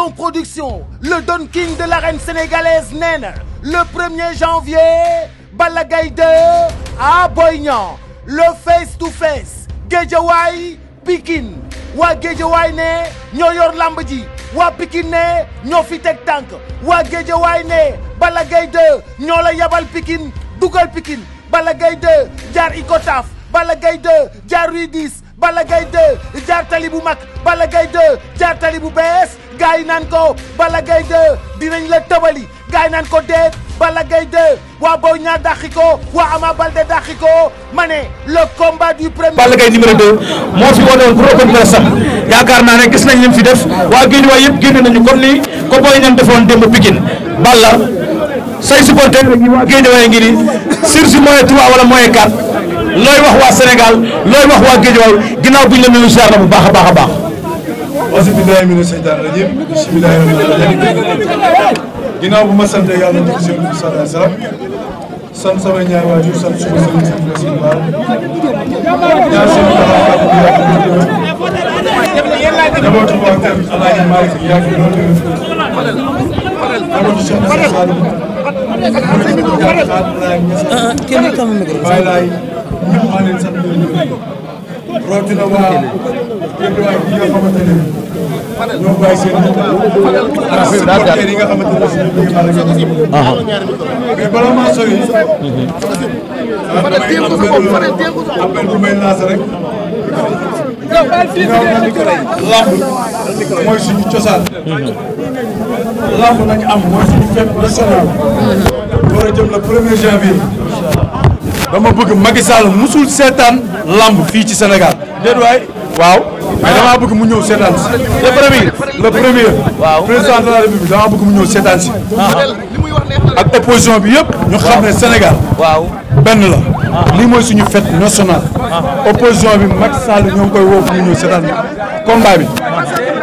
Gaston Production le Don King de l'arène sénégalaise nee na le 1er janvier Balla Gaye 2 à Boy Niang le face to face Guédiawaye Pikine waa Guédiawaye ne ñoo yor lamb ji waa Pikine ne ñoo fi teg tànk waa Guédiawaye ne Balla Gaye 2 ñoo la yabal Pikine dugal Pikine Balla Gaye 2 jaar Icotaf Balla Gaye 2 jaar Rue 10 Balla Gaye 2 jaar tali bu mag Balla Gaye 2 jaar tali bu bees gars yi naan ko Balla Gaye 2 dinañ la tëbali gars yi naan ko déet Balla Gaye 2 waa Boy Niang dàqi ko waa Ama Baldé dàqi ko ma ne le combat du premier. Balla Gaye numéro 2 moo fi wane woon pour open press sax yaakaar naa ne gis nañ lim fi def waa Guédiawaye yëpp génn nañu comme ni ko Boy Niang defoon démb Pikine Balla say supporter yi waa Guédiawaye ngi ni surtout moyen 3 wala moyen 4 looy wax waa Sénégal looy wax waa Guédiawaye ginnaaw bi ñu la nuyu ziar na bu baax a baax a baax. auzu billaahi mina seytaani rajiim bismillaahi rahmaani rahiim ginnaaw bu ma sant yàlla di si yónni sallallahu alayhi wa sallam sant sama ñaari waajur sant suma sëriñ sant la suñu baal ñaar seen taxaw bi yàgg njabootu waa kër Alaaji Malick yàgg loolu njabootu Cheikh Nassar Saloum bàyyi laay ñëpp maa leen sant rawatina waa Guédiawaye yi nga xamante ne ñoo bàyyi seen ak supporters yi nga xamante ne si ñoom mais bala maa sori damay appel bu may lancé rek lamb mooy suñu cosaan lamb lañu am mooy suñu fête nationale war a jëm le 1er janvier dama bëgg Macky Sall musul seetaan lamb fii ci Sénégal déet waay waaw mais damaa bëgg mu ñëw seetaan si le premier waaw président de la République damaa bëgg mu ñëw seetaan si ak opposition bi yëpp ñu xam ne Sénégal waaw benn la lii mooy suñu fête nationale opposition bi Macky Sall ñoo ngi koy woo mu ñëw seetaan combat bi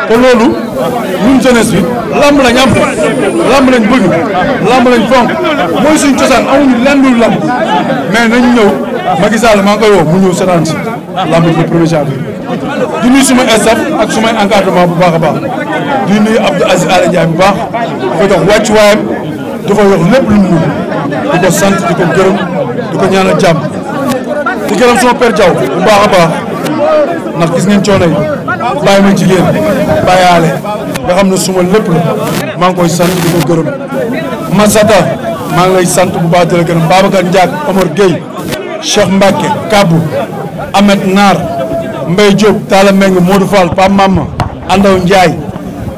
te loolu ñun jeunesse bi lamb lañ am lamb lañ bëgg lamb lañ fonk mooy suñu cosaan amuñu lenn lu lamb mais nañu ñëw Macky Sall maa ngi koy woo mu ñëw seetaan si lamb bi le 1er janvier di nuyu sumay staff ak sumay encadrement bu baax a baax di nuyu Abdou Aziz Ala Ndiaye bu baax di ko jox wàccuwaayam di ko yox lépp lu mu mun di ko sant di ko gërëm di ko ñaanal jàmm di gërëm suma père Diaw bu baax a baax ndax gis ngeen coono yi bàyyi ma jigéen bàyyaale nga xam ne suma lépp la maa ngi koy sant di ko gërëm Masata maa ngi lay sant bu baax di la gërëm Babacar Ndiak Omar Gueye Cheikh Mbacke Kabou Ahmed Naar Mbaye Diop Talla Meng Modou Fall Pape Mama Andaw Ndiaye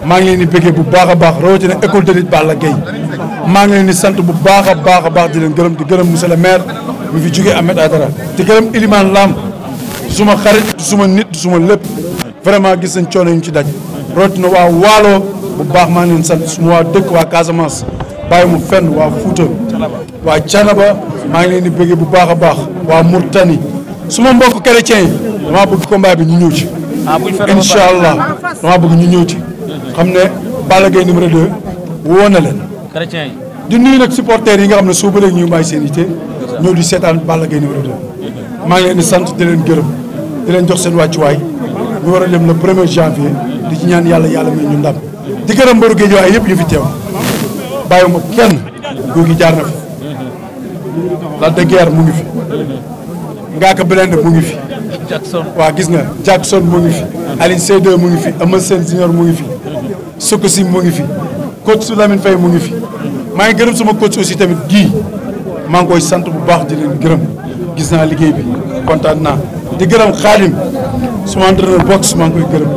maa ngi leen di bëggee bu baax a baax rawatina école de lutte Balla Gaye maa ngi leen di sant bu baax a baax di leen gërëm di gërëm monsieur le maire mi fi jógee Ahmed Aïdara di gërëm Ilimane Lam suma xarit suma nit suma lépp vraiment gis nañ coono ñu ci daj rawatina waa Waalo bu baax maa ngi leen sant suma waa dëkk waa Casamance bàyyi mu fenn waa Fouta waa Thiénaba maa ngi leen di bëggee bu baax a baax waa Mourtani suma mbokk chrétien yi damaa bëgg combat bi ñu ñëw ci incha allah damaa bëgg ñu ñëw ci xam ne Balla Gaye numéro 2 woo na leen di nuyu nag supporters yi nga xam ne soo bëree ñu bàyyi seen yitte ñëw di seetaan Balla Gaye numéro 2 maa ngi leen di sant di leen gërëm di leen jox seen wàccuwaay ñu war a dem le 1er janvier di ci ñaan yàlla may ñu ndam di gërëm mbëru Guédiawaye yëpp yu fi teew bàyyiwuma kenn góor gi jaar na fi Lac de Guiers mu ngi fi Ngaaka Blindé mu ngi fi waaw gis nga Jackson mu ngi fi Aline Seydoux mu ngi fi Eumeu Sène Junior mu ngi fi Sokosi mu ngi fi coach Lamine Faye mu ngi fi maa ngi gërëm sama coach aussi tamit gii maa ngi koy sant bu baax di leen gërëm gis naa liggéey bi kontaan naa di gërëm Khadim suma entraîneur boxe maa ngi koy gërëm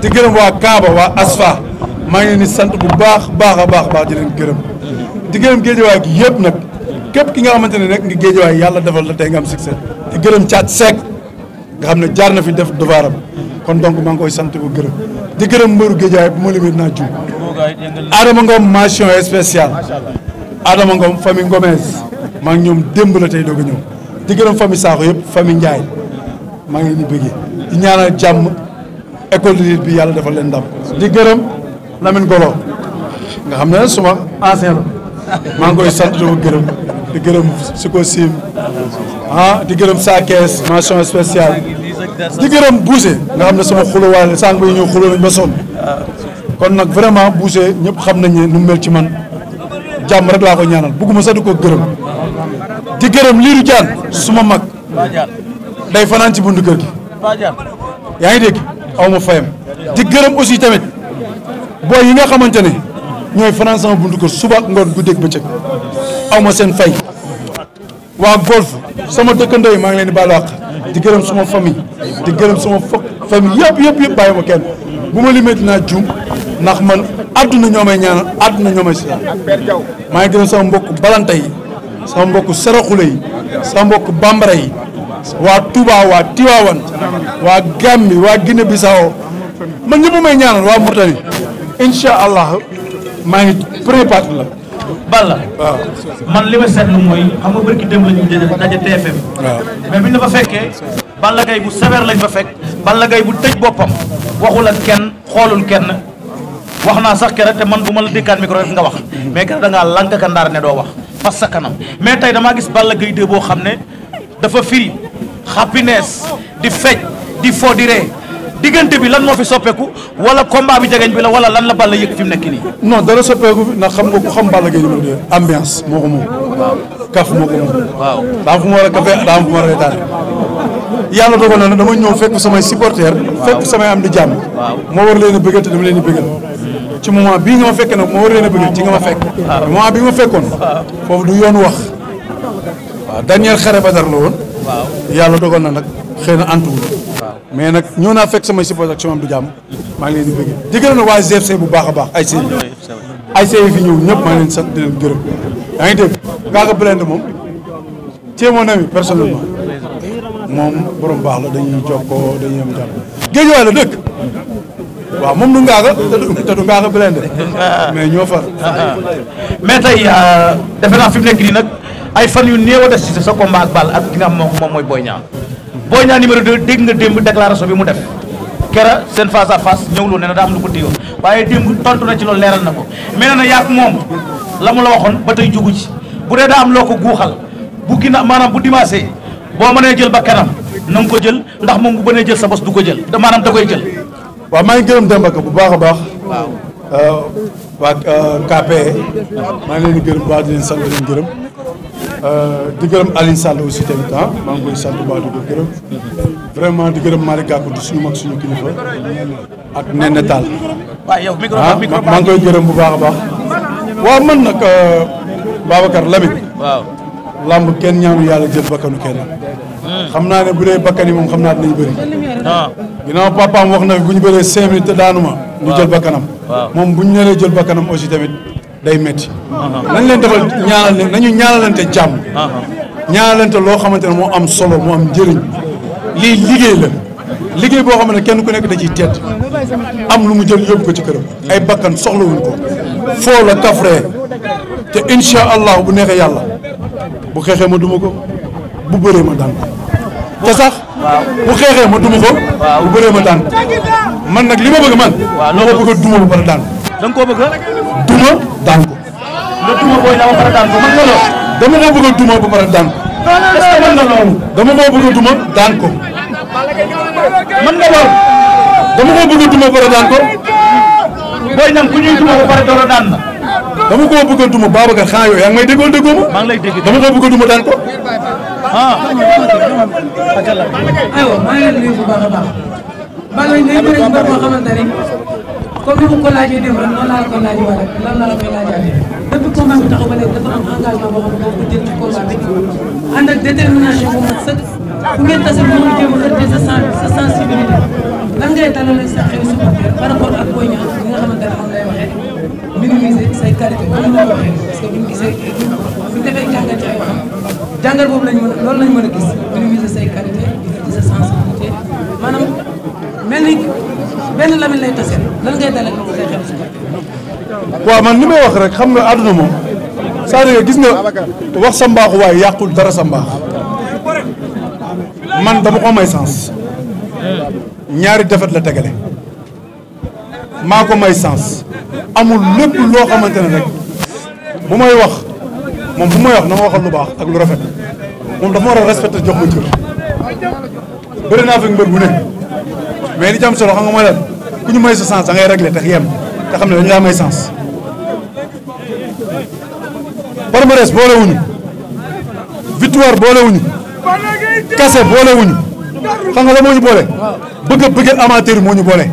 di gërëm waa Kaaba waa Asfa maa ngi leen di sant bu baax di leen gërëm di gërëm Guédiawaye gi yëpp nag képp ki nga xamante ne rek nga Guédiawaye yàlla defal la tey nga am succès di gërëm Thiat Seck nga xam ne jaar na fi def devoiram kon donc maa ngi koy sant bu gërëm di gërëm mbëru Guédiawaye bu ma limee naa juum Adama Ngom mention spéciale Adama Ngom famille Ngomez maa ngi ñoom démb la tey doog a ñëw di gërëm famille Sakho yëpp famille Ndiaye maa ngi leen di bëggee di ñaanal jàmm école de lutte bi yàlla defal leen ndam di gërëm Lamine Golo nga xam ne suma ancien la maa ngi koy sant di ko gërëm di gërëm su ko siim di gërëm saa kees mention spéciale di gërëm Bousse nga xam ne sama xulóowaale sànq bi ñëw xulóo nañ ba sonn kon nag vraiment Boucher ñëpp xam nañ ne nu mel ci man jàmm rek laa ko ñaanal bugguma sax di ko gërëm di gërëm Lirou Diane suma mag day fanaan ci buntu kër gi yaa ngi dégg aw ma fayam di gërëm aussi tamit booy yi nga xamante ne ñooy fanaan sama buntu kër suba ngoon guddeeg bëccëg aw ma seen fay waa golf sama dëkkandoo yi maa ngi leen di baalu àq di gërëm suma famille di gërëm suma famille yëpp bàyyi ma kenn bu ma limee dinaa juum ndax man àdduna ñoo may ñaanal àdduna ñoo may si maa ngi gërëm sama mbokk balanta yi sama mbokk saraxule yi sama mbokk bambara yi waa Touba waa Tivaouane waa Gambie waa Guinée Bissau man ñëpp may ñaanal waa Mauritanie incha allah maa ngi préparé la. Balla waaw man li ma seetlu mooy xam nga barki démb lañu daje TFM. waaw mais biñ la fa fekkee Balla Gaye bu sévère lañ fa fekk Balla Gaye bu tëj boppam waxul ak kenn xoolul kenn wax naa sax keroog te man bu ma la dékkaat micro rek nga wax mais keroog da ngaa lank ka ndaar ne doo wax fas sa kanam mais tey damaa gis Balla Gaye 2 boo xam ne dafa firi happiness di fecc di fo di ree diggante bi lan moo fi soppeeku wala combat bi jegeñ bi la wala lan la Balla yëg fi mu nekk nii. non dara soppeeku bi ndax xam nga ku xam Balla Gaye numéro 2 ambiance moo ko moom. waaw kaf moo ko moom. waaw daa fu mu war a kafe daa fu mu war a reetaane. yàlla dogal na ne dama ñëw fekk samay supporters. fekk samay am di jàmm. moo war leen a bëggal te dama leen di bëggal. ci moment bii nga ma fekk nag moo war leen a bëggal ci nga ma fekk. moment bii ma fekkoon. foofu du yoon wax. waaw dernier xare Badar la woon. yàlla dogal na nag xëy na antuwul. mais nag ñëw naa fekk samay supporters ak sama am di jàmm maa ngi leen di bëgg di gërëm nag waa GFC bu baax a baax ay yi fi ñëw ñëpp maa ngi leen sant di leen gërëm yaa ngi dégg Ngaaka Blindé moom c'est mon ami personnellement moom borom baax la dañuy jokkoo dañuy am jàmm Géejawaay la dëkk waaw moom du Ngaaka te du Ngaaka Blindé mais ñoo far mais tey defe naa fi mu nekk nii nag ay fan yu néew a des ci sa combat ak Balla ak ki nga xam moom mooy Boy Niang Boy Niang numéro 2 dégg nga démb déclaration bi mu def kera seen face à face ñëwloo ne na daa am lu ko téyoon waaye démb tontu na ci loolu leeral na ko mais na yaak moom la mu la waxoon ba tey jugu ci bu dee daa am loo ko guuxal bu gina maanaam bu dimanche boo mënee jël ba kanam na nga ko jël ndax moom bu mënee jël sa bos du ko jël maanaam da koy jël. waaw maa ngi gërëm Demba Ka bu baax a baax. waaw waa KPE maa ngi leen di gërëm bu baax di leen sant di leen gërëm. di gërëm Alioune Sall aussi tamit maa ngi koy sant bu baax di ko gërëm vraiment di gërëm Malick Gakou di suñu mag suñu kilifa ak Néné Tall. waaw yow micro maa ngi koy gërëm bu baax a baax. waaw man nag Babacar Lamine. waaw lamb kenn ñaanu yàlla jël bakkanu kenn. xam naa ne bu dee bakkan yi moom xam naa dinañ bëri. ginnaaw papaam wax na bu ñu bëree 5 minutes te daanu ma. ñu jël bakkanam. moom bu ñu nee jël bakkanam aussi tamit. day métti. nañ leen defal ñaanal leen nañu ñaanalante jàmm. ñaanalante loo xamante ne moo am solo moo am njëriñ lii liggéey la liggéey boo xam ne kenn ku nekk da ciy tedd am lu mu jël yóbbu ko ci këram ay bakkan soxlawuñ ko foo la kafree te incha allah bu neexee yàlla bu xeexee ma duma ko bu bëree ma daan ko te sax bu xeexee ma duma ko bu bëree ma daan ko man nag li ma bëgg man loo ko bëgg a duma ba pare daan ko da nga koo bëgg a duma daan ko. nga duma Boy Niang ba pare daan ko mën nga lool. dama koo bëgg a duma ba pare daan ko. est-ce que mën nga loolu. dama koo bëgg a duma daan ko. mën nga lool. dama koo bëgg a duma ba pare daan ko. Boy Niang ku ñuy duma ba pare door a daan na. dama koo bëgg a duma Babacar xanaa yow yaa ngi may déggoo déggoo ma. maa ngi lay dégg dama koo bëgg a duma daan ko. aywa maa ngi leen di nuyu bu baax a baax. Balla ngay bëri mbër boo xamante ni comme ni ma ko laajee démb rek noonu laa la ko laajee wala lan la koy laajaatee depuis combat bi taxaw ba léegi dafa am engagement boo xam ne boo ko jël ci combat bi ànd ak détermination bu mat sëkk fu ngeen tase bi mu jéem a ëppee sa sensibilité lan ngay dalal sa xel supporter par rapport ak Boy Niang li nga xamante ne moom lay waxee minimiser say qualité comme ni ma ko waxee parce que bu ñu gisee bu ñu defee jàngat ci ay waxam jàngat boobu lañ mën a loolu lañ mën a gis minimiser say qualité di sa sensibilité maanaam mel ni benn Lamine lay taseel lan ngay dalal say xel supporter. waaw man li may wax rek xam nga àdduna moom c'est-à-dire gis nga wax sa mbaaxu waaye yàqul dara sa mbaax man dama ko may sens ñaari defet la tegale maa ko may sens amul lépp loo xamante ne rek bu may wax moom bu may wax na ma waxal lu baax ak lu rafet moom dafa war a respecté jox ma cër bëri naa fi mbër bu ne mais li ci am solo xam nga mooy lan ku ñu may sa sens da ngay réglé tax yem te xam ne dañu laa may sens palmarès boolewuñu victoire boolewuñu kase boolewuñu xam nga la moo ñu boole bëgg a bëgg amateur moo ñu boole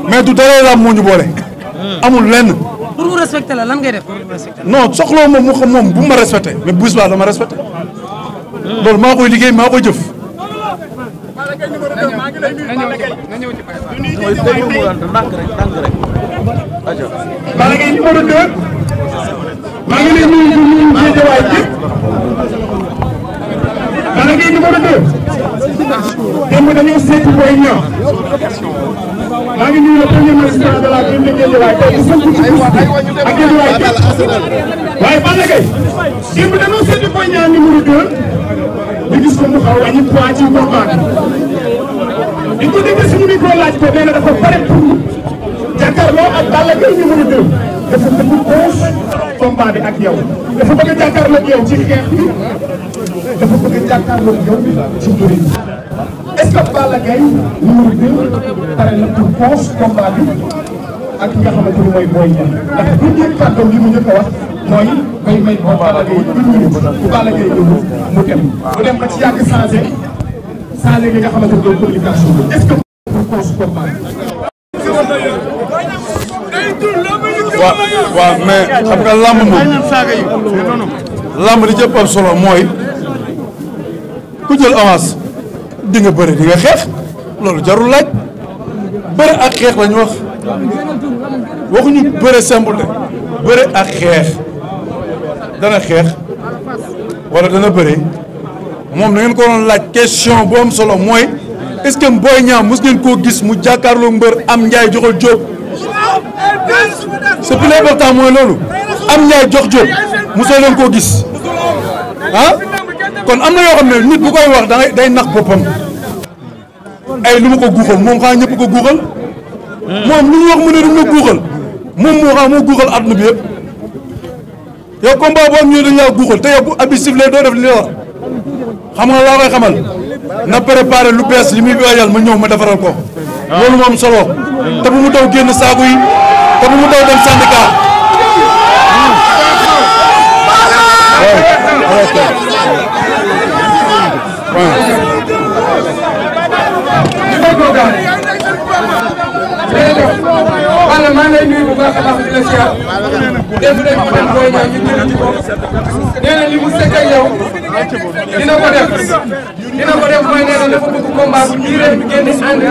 mais du dara lam moo ñu boole amul lenn. pour mu respecter la lan ngay def. non soxla moom mu xam moom bu ma respecté mais bu subaa dama respecté loolu maa koy liggéey maa koy jëf. Balla Gaye numéro 2 maa ngi lay nuyu Guédiawaye bi Balla Gaye numéro 2 démb dañoo seeti Boy Niang maa ngi nuyu le premier magistrat de la ville de Guédiawaye tey bu sant ci ak Guédiawaye bi waaye Balla Gaye démb dañoo seeti Boy Niang numéro 2 ñu gis ko mu xaw a wàññi poids ci combat bi ko dégg suñu micro laaj ko nee na dafa pare pour jàkkaarloo ak Balla Gaye numéro 2 dafa bëgg poos combat bi ak yow dafa bëgg a jàkkaarloo ak yow ci xeex bi dafa bëgg a jàkkaarloo ak yow ci bëri bi est-ce que Balla Gaye numéro 2 pare na pour poos combat bi ak ki nga xamante ni mooy Boy Niang ndax bu njëkk kàddoom li mu njëkk a wax mooy bay may ko Balla Gaye une minute bu Balla Gaye ñëw mu dem ba ci yàgg changé li nga xamante ni communication bi est-ce que pour poos combat bi waaw mais xam nga lamb moom lamb li ci ëpp solo mooy ku jël avance di nga bëri di nga xeex loolu jarul laaj bëri ak xeex lañu wax waxuñu bëri simple de bëri ak xeex dana xeex wala dana bëri moom da ngeen ko doon laaj question bu am solo mooy est-ce que Boy Niang mos ngeen koo gis mu jàkkaarloo mbër am njaay joxal jóob c'est plus important mooy loolu am njaay jox jóob mosoo leen koo gis ah kon am na yoo xam ne nit bu koy wax day nax boppam ay lu ma ko guuxal moom xanaa ñëpp ko guuxal moom lu ñu wax mu ne du ma guuxal moom moo xam moo guuxal àdduna bi yëpp yow combat boo am ñu dañ laa guuxal te yow bu abi sifflé doo def li la wax xam nga laa koy xamal na préparé lu bees li muy waajal ma ñëw ma defaral ko loolu moom solo te bu mu daw génn saaku yi te bu mu daw dem syndicat wala maa ngi lay nuyu bu baax a baax di la siyaar def nañ ko dem Boy Niang ñu jël ci ko nee na li mu sekk ak yow dina ko def mooy nee na dafa bëgg combat bu ñuy rek génn ànd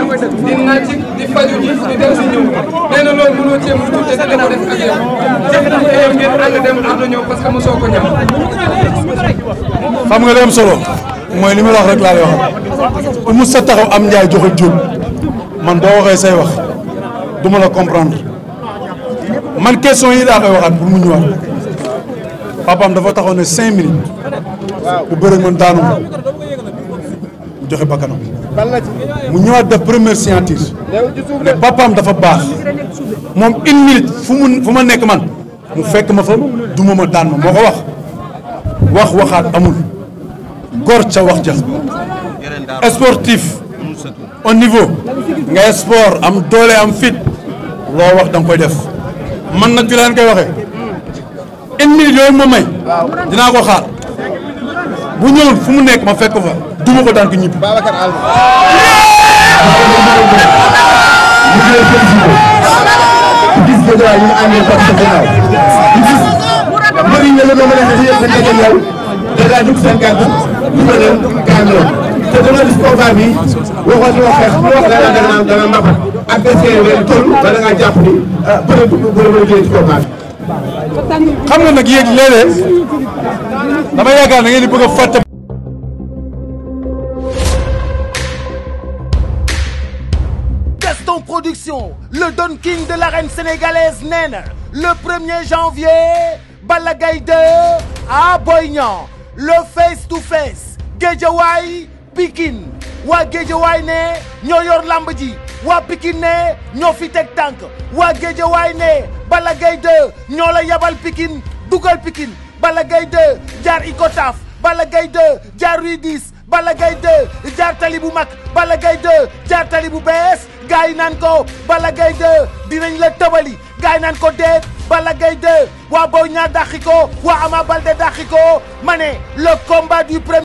di nàcc di faju ji di dem si ñëw nee na loolu mënoo cee mu tuuti te dina ko def ak yow def na yow ngeen ànd dem ànd ñëw parce que mosoo ko ñam xam nga li am solo mooy li ma la wax rek laa lay wax ku mu sa taxaw am njaay joxal jóob man boo waxee say wax du ma la comprendre man question yi daa koy waxaat pour mu ñëwaat papaam dafa taxaw ne 5 minutes bu bëri man daanu mu joxe bakkanam mu ñëwaat def première signature mais papaam dafa baax moom 1 minute fu ma nekk man mu fekk ma fa du ma daan ma moo ko wax waxaat amul góor ca wax ja sportif au niveau ngay sport am doole am fit loo wax da nga koy def man nag fi leen koy waxee 1 minute yooyu ma may dinaa ko xaar bu ñëwul fu mu nekk ma fekk fa duma ko daan ko ñibbi. gis nga daal ñu àndee parce que gannaaw gis mbëri nga la doon def yéen dañ ko yow dèjà ñu seen gàtt ñu ko leen gàndoon te dama gis combat bi waxoon ñoo xeex bu wax dana mbapat adversaire leen toll bala ngaa jàpp ni bëri bu bëri jëlee ci combat bi. xam nga nag yéeg léeg-léeg dama yaakaar na ngeen di bëgg a fàtte. Gaston Production, le Don King de l'arène sénégalaise nee na le 1er janvier Balla Gaye 2 à Boy Niang le face to face Guédiawaye Pikine waa Guédiawaye ne ñoo yor lamb ji waa Pikine ne ñoo fi teg tànk waa Guédiawaye ne Balla Gaye 2 ñoo la yabal Pikine dugal Pikine Balla Gaye 2 jaar Icotaf Balla Gaye 2 jaar Rue 10 Balla Gaye 2 jaar tali bu mag Balla Gaye 2 jaar tali bu bees gars yi naan ko Balla Gaye 2 dinañ la tëbali gars yi naan ko déet Balla Gaye 2 waa Boy Niang dàqi ko waa Ama Baldé dàqi ko ma ne le combat du premier